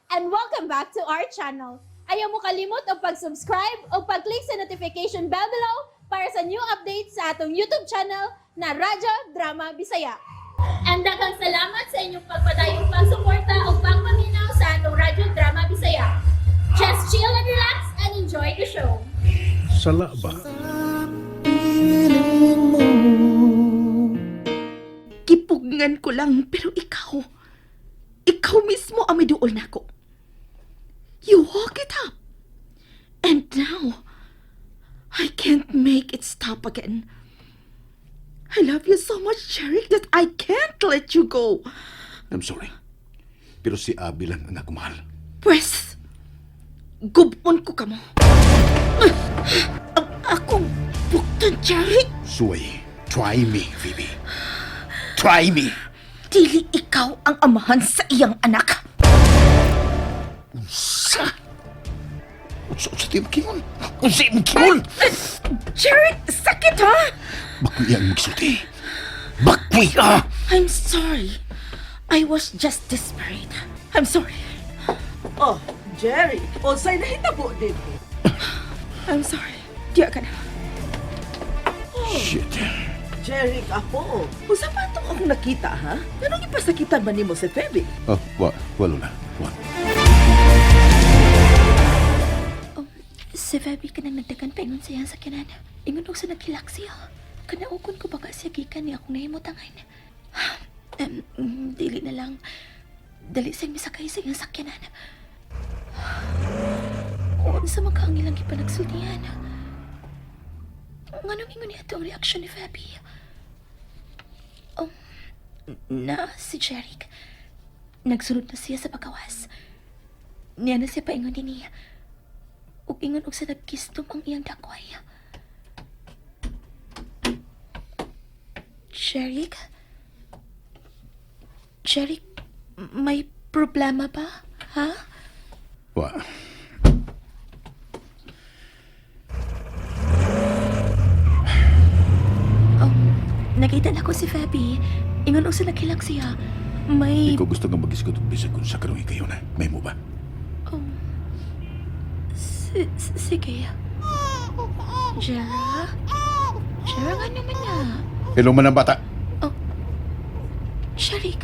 And welcome back to our channel. Ayaw mo kalimot og pag-subscribe o pag-click sa notification bell below para sa new updates sa atong YouTube channel na Radyo Drama Bisaya. And daghang salamat sa inyong pagpadayong pagsuporta o pagpaminaw sa atong Radyo Drama Bisaya. Just chill and relax and enjoy the show. Sala ba? Gipugngan ko lang, pero ikaw, ikaw mismo ang may duol nako. You walk it up. And now, I can't make it stop again. I love you so much, Jeric, that I can't let you go. I'm sorry. Pero si Abby lang ang akong mahal. Pwes, gubon ko kamo. Ang akong bukton, Jeric. Suway, try me, Phoebe. Try me! Dili ikaw ang amahan sa iyang anak. Unsa? Unsa, unsa di makingon? Unsa imong kingon? Jeric, sakit ha? Bakwi ang magsulti. Bakwi ah! I'm sorry. I was just desperate. I'm sorry. Oh, Jerry, unsay nahitabo dito? I'm sorry. Diya ka na. Shit. Jerry, ako. Unsa pa itong akong nakita, ha? Anong ipasakitan man nimo si Feby? Oh, wa, walo na. Wa. Si Feby ka nang nagdagan pa ingon siya sa kinan. Ingon og sa nagkilak siya. Kanaukon ko baka siya gikan ni akong nahimutangan. Dili na lang. Dali siyang misakay sa iyang sakyanan. Unsa man ka ang ilang gipanagsultihan? Nganong ingon niya ang reaksyon ni Feby? Na si Jeric. Nagsunod na siya sa pagawas. Niya na siya paingon din niya. Ug ingon og sa nagkistom ang iyang dakway. Jeric? Jeric, may problema ba? Ha? Wa. Nakita na ko si Feby. Ingon og sa nagkilak siya. May... Di ko gusto nga mag-isgot og bisag kung sa karong ikayo na. May mo ba? Sige. Jera? Jera nga naman na. Hello man ang bata. Jeric.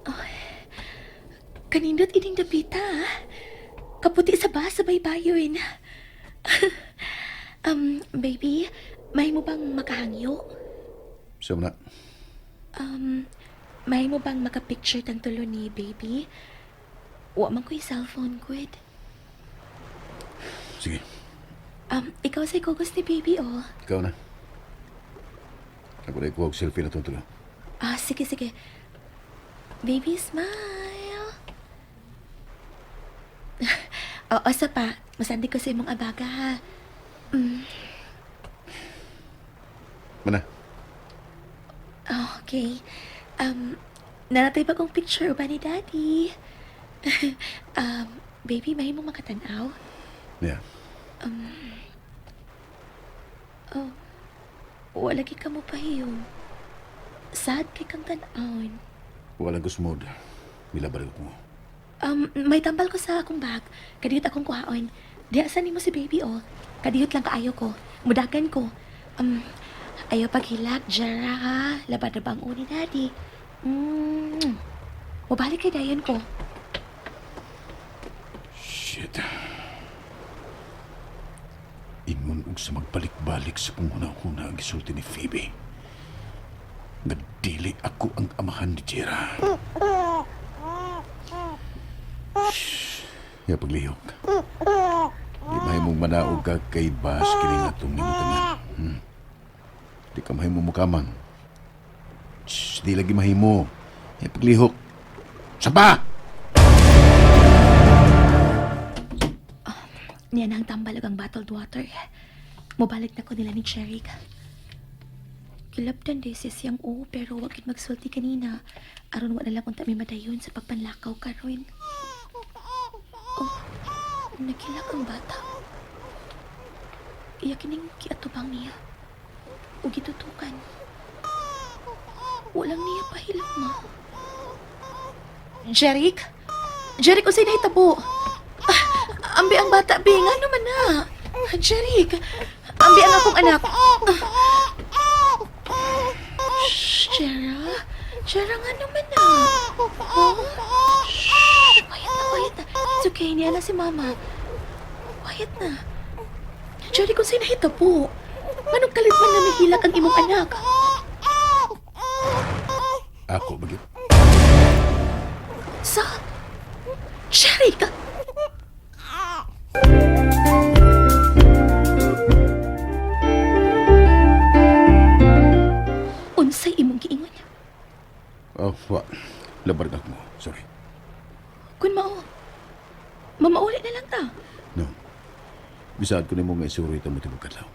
Oh, kanindot ining dapita, ah. Kaputi sa ba sa baybayon. Baby, may mo bang makahangyo? Siya mo na. May mo bang makapicture tang tulo ni baby? Wa man ko'y cellphone, good. Sige, Ikaw sa kugos ni baby, oh. ikaw na. Ako na ikuha og selfie na itong tulo. Ah, sige, sige. Baby, smile. Oo, sa pa. Masandi ko sa imong abaga, ha. Mana? Oh, okay. Naratay bagong picture ba ni Daddy? Baby, may mo makatanaw? Yeah. Oh, wala gi ka mo pahiyong. Sad kay kang tan-awon. Walang gusmod. Milabalik ko mo. May tambal ko sa akong bag. Kadiyot akong kuhaon. Diya sa nimo si baby, oh. Kadiyot lang kaayo ko. Mudagan ko. Ayaw paghilak, Jera, ha. Labad na bang uni, Daddy? Mabalik kay dayon ko. Shit. Ingon og sa magbalik-balik sa kong huna-huna ang gisulti ni Phoebe. Nga dili ako ang amahan ni Jera. Shh. Ya paglihok. Di mahimong manaog ka kay Bas kining atong nimutangan. Di ka mahimo mukamang. Shh, di lagi mahimo. Ya paglihok. Saba! Niya na ang tambal ug ang bottled water. Mobalik na ko nila ni Jeric. Kilabdan day siya siyang oo, pero wag yun magsulti kanina. Aron wala lang unta may madayon sa pagpanlakaw karon. Oh, nagkilak ang bata. Iya kining giatubang niya. Ug gitutukan. Walang niya pahilom, ma. Jeric? Jeric, unsay nahitabo? Ah, ambi ang bata, bi. Nga naman na. Jeric, ambi ang akong anak. Ah. Shh, Jera. Jera, nga naman na. Huh? Shh, quiet na, quiet na. It's okay, niya na si mama. Quiet na. Jeric, unsay nahitabo? Manong kalit man na mihilak ang imong anak? Ako bagit. Sa? Jeric! Unsay imong giingon? Oh, wa. Labar ka mo. Sorry. Kun mao, mamauli na lang ta. No. Bisaad ko nimo nga isuri ta mo tibok kadlaw.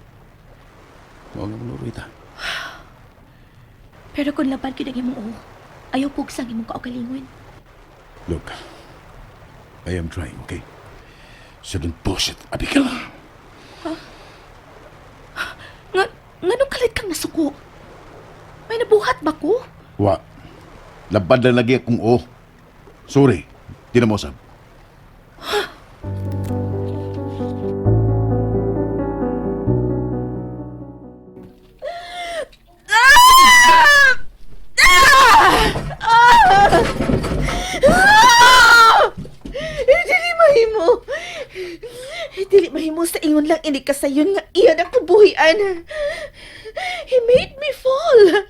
Mao nga manuroy ta. Pero kung laban gyud ang imong uo, ayaw pugsang imong kaugalingon. Look, I am trying, okay? So don't bullshit, Abigail. Nga, nganong kalit kang nasuko? May nabuhat ba ko? Wa. Labad na lagi akong o. Sorry. Di na mo sab. Dili mahimo. Dili mahimo sa ingon lang ini kasayon nga iyan ang kabuhian. He made me fall.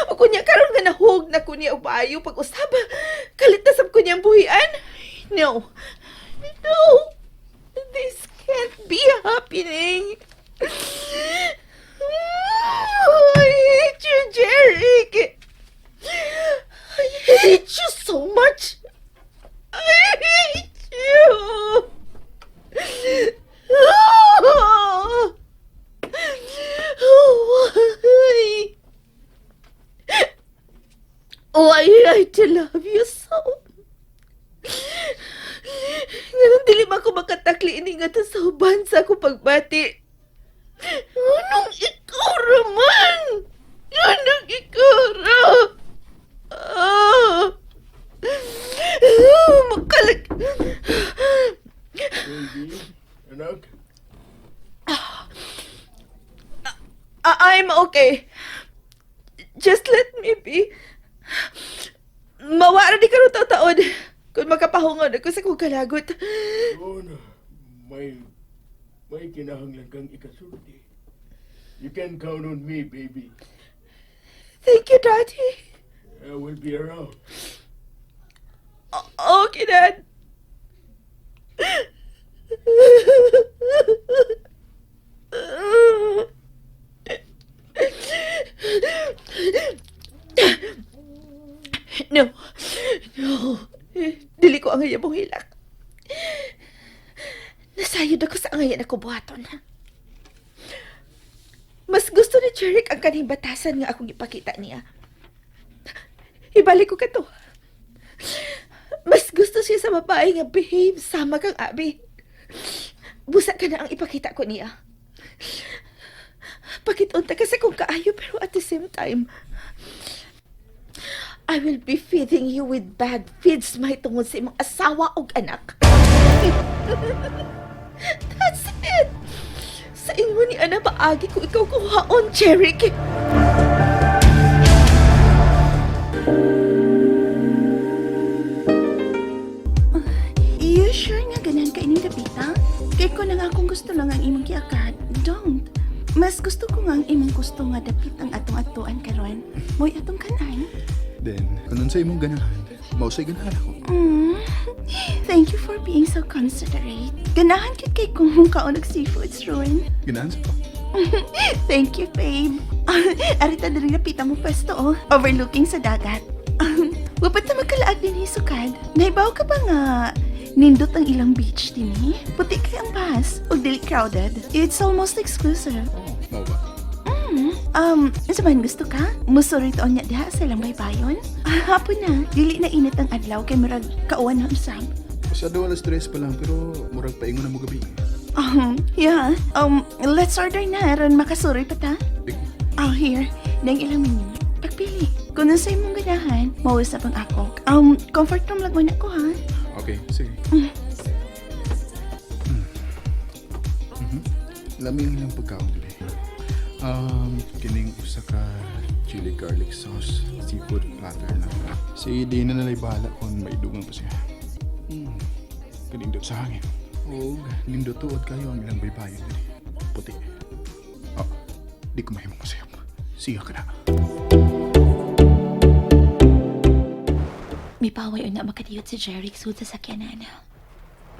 O kunya karon nga nahug na ko niya og maayo pag-usab. Kalit na sab ko niyang buhian. No. No. This can't be happening. I hate you, Jeric. I hate you so much. I hate you. Why? Why I to love you so? Nganong dili man ko makatakli ini nga sa uban sa akong pagbati. Anong ikaw raman? Anong ikaw ra? Ah. Makalag... Baby, anak, I'm okay. Just let me be. Mawara di karon taon. Kung makapahungon ako sa kong kalagot. yun, may kinahanglan kang ikasulti. You can count on me, baby. Thank you, Daddy. I will be around. Okay, Dad. No. No. Dili ko angay mong hilak. Nasayod ako sa angayan ako buhaton. Mas gusto ni Jeric ang kanhing batasan nga akong ipakita niya. Ibalik ko ka to. Mas gusto siya sa babae nga behave sama kang Abi. Busa ka na ang ipakita ko niya. Pakitunta kasi kung kaayo pero at the same time, I will be feeding you with bad feeds may tungod sa imong asawa og anak. That's it! Sa ingon ni Ana, paagi ko ikaw kuhaon, Jeric. You sure nga ganahan ka ining dapita? Kay ko na nga kung gusto lang ang imong giakad, don't. Mas gusto ko nga ang imong gusto nga dapit ang atong atuan karon. Mo'y atong kanan. Then, kung sa imong ganahan, mausay ganahan ako. Thank you for being so considerate. Ganahan gyud kay kung kaon og seafoods ron. Ganahan sa ko. Thank you, babe. Arita diri napita mo pwesto oh. Overlooking sa dagat. Wapat na magkalaag din hisukad. Naibaw ka ba nga nindot ang ilang beach dinhi? Puti kay ang bus ug dili crowded. It's almost exclusive. Mao ba? Sa man gusto ka? Musuri taon niya diha sa ilang baybayon? Ah, hapon na. Dili na init ang adlaw kay murag kauwan na usab. Masyado 3:00 pa lang, pero murag paingon na mo gabi. Yeah. Let's order na aron makasuri pa ta. Eh, Oh, here. Nang ilang menu. Pagpili. Kung sa imong ganahan, mausa pang ako. Comfort room lang muna ko, ha? Okay, sige. Lami ang ilang pagkaon dili. Kining usa ka chili garlic sauce seafood platter lang. Si Dina na lay bahala kung maidugang pa siya. Kanindot sa hangin. Og nindot tuod kayo ang ilang baybayin dili. Puti. Oh, di ko mahimong masayop. Siya ka na. May paway una makadiyot si Jeric sud sa sakyanan.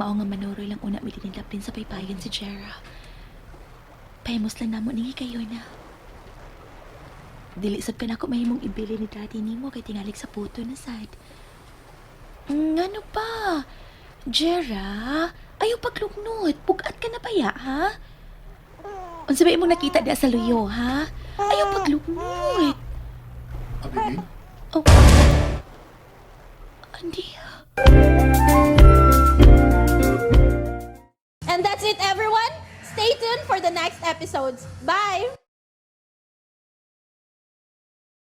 Mao nga manuroy lang una milinilap din sa paypayon si Jera. Pahimos lang namo ningi kayo na. Dili sab ka nako mahimong ibili ni daddy nimo kay tingalig sa puto na sad. Ano pa? Jera, ayaw paglugnot. Pugat ka na ba ya, ha? Unsa ba imong nakita diya sa luyo, ha? Ayaw paglugnot. Ah, baby? Oh. Andy. And that's it, everyone. Stay tuned for the next episodes. Bye!